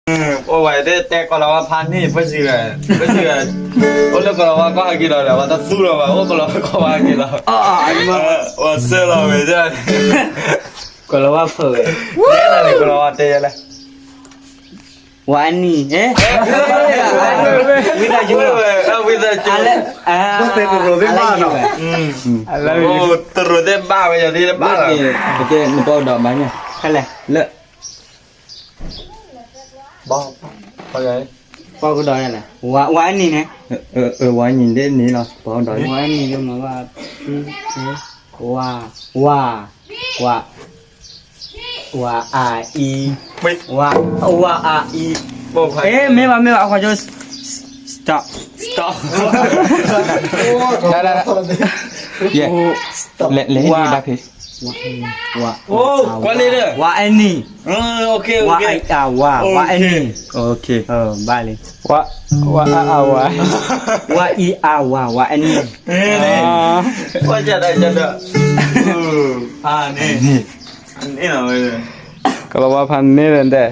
โอ้ไหวแต่แต่ก็เราว่าพันนี่เพื่อเชื่อเพื่อเชื่อโอ้แล้วก็เราว่าก็อากินเราแล้วว่าต้องสู้เราว่าโอ้ก็เราก็ว่าอากินเรา อ๋อ อ๋อ อันนี้มา เออว่าเสื้อเราไปด้วย ก็เราว่าเผย เนี่ยนะนี่ก็เราว่าเตะอะไร วາອັນນີ້ ເອ ວິທະຍຸ ເອີ ວິທະຍຸ ອາ ບໍ່ເຕັມໂຣເຕັມບ້າເນາະ ອືມ ໂອ້ ໂຕໂຣເຕັມບ້າໄປຢ່າງນີ້ລະບ້າ ໂອເຄ ໂອເຄ ມັນກໍດອກບານນີ້ ຫັ້ນແຫຼະ ເລີ ບໍ່ ເຂົ້າໃຈ ເວົ້າກໍດອກນັ້ນແຫຼະ ວາ ວາອັນນີ້ນະ ເອີ ເອີ ວາອັນນີ້ເດ້ ນີ້ເນາະ ເວົ້າດອກ ວາອັນນີ້ ເອີ້ນວ່າ ອືມ ເອີ ວາ ວາ ວາ ວາ ອາ ອີ ວາ ວາ ອາ ອີ ເອ ແມ່ນວ່າ ແມ່ນວ່າ ເອົາ ຂໍໂທດ stop stop ໄດ້ໆ ເຢ້ ເລ ເລ ວາ ນີ້ດາເພ ວາ ວາ ໂອ້ ກວ່າເລີຍເດີ ວາອັນນີ້ ເອີ ໂອເຄ ໂອເຄ ວາ ອາ ວາ ວາອັນນີ້ ໂອເຄ ເອີ ບາລີ ວາ ວາ ອາ ອາ ວາ ວາ ອີ ອາ ວາ ວາອັນນີ້ ເອີ ນີ້ ອໍ ວ່າຈະໄດ້ ຈະໄດ້ ເອີ ອ່າ ນີ້ ນີ້ ອັນນີ້ເນາະ ເອີ ກໍລະວ່າພັນນີ້ແຫຼະແຕ່